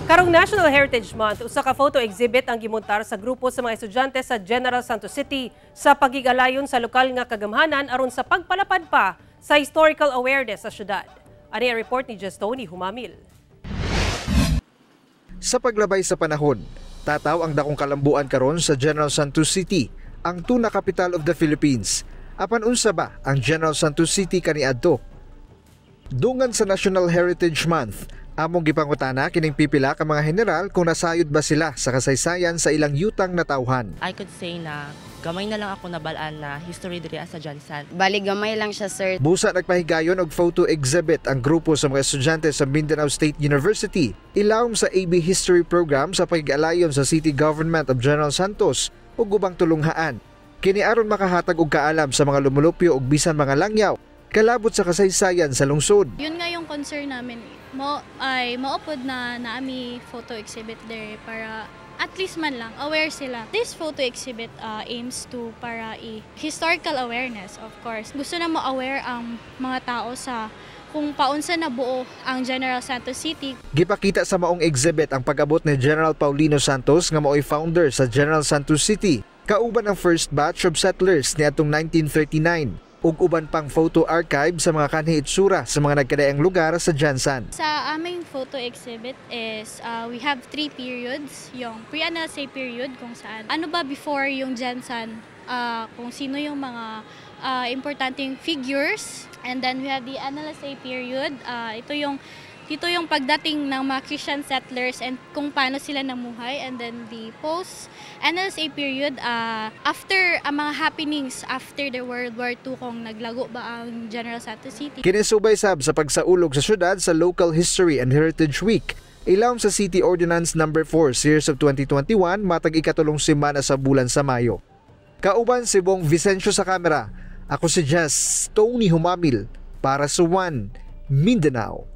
Karong National Heritage Month, usa ka photo exhibit ang gimontar sa grupo sa mga estudyante sa General Santos City sa pagigalayon sa lokal nga kagamhanan aron sa pagpalapad pa sa historical awareness sa syudad. Ani ang report ni Jestony Humamil. Sa paglabay sa panahon, tataw ang dakong kalambuan karon sa General Santos City, ang tuna capital of the Philippines. Apan unsa ba ang General Santos City kaniadto? Dungan sa National Heritage Month, among gipangutana kining pipila ka mga general kung nasayod ba sila sa kasaysayan sa ilang yutang natawhan. I could say na gamay na lang ako nabal-an na history diri sa GenSan. Bali gamay lang siya, sir. Busa nagpahigayon og photo exhibit ang grupo sa mga estudyante sa Mindanao State University ilawom sa AB History Program sa pag-alayon sa City Government of General Santos ug ubang tulunghaan. Kini aron makahatag og kaalam sa mga lumulupyo ug bisan mga langyaw kalabot sa kasaysayan sa lungsod. Yun nga yung concern namin. Mo ay maupod na naami photo exhibit there para at least man lang aware sila. This photo exhibit aims to para i historical awareness, of course. Gusto na mo aware ang mga tao sa kung paunsa na buo ang General Santos City. Gipakita sa maong exhibit ang pag-abot ni General Paulino Santos nga maoy founder sa General Santos City, kauban ang first batch of settlers niadtong 1939 ug uban pang photo archive sa mga kanhi itsura sa mga nagkadaiyang lugar sa GenSan. Sa aming photo exhibit is we have three periods. Yung pre-NLSA period kung saan ano ba before yung GenSan, kung sino yung mga importanteng figures. And then we have the NLSA period. Ito yung dito yung pagdating ng mga Christian settlers and kung paano sila namuhay. And then the post NLSA period, after ang mga happenings after the World War II, kung naglago ba ang General Santos City. Kini subay sab sa pagsaulog sa syudad sa Local History and Heritage Week ilawom sa City Ordinance Number 4 Series of 2021 matag ikatulong semana sa bulan sa Mayo. Kauban si Bong Vicencio sa kamera. Ako si Jess Tony Humamil para sa One Mindanao.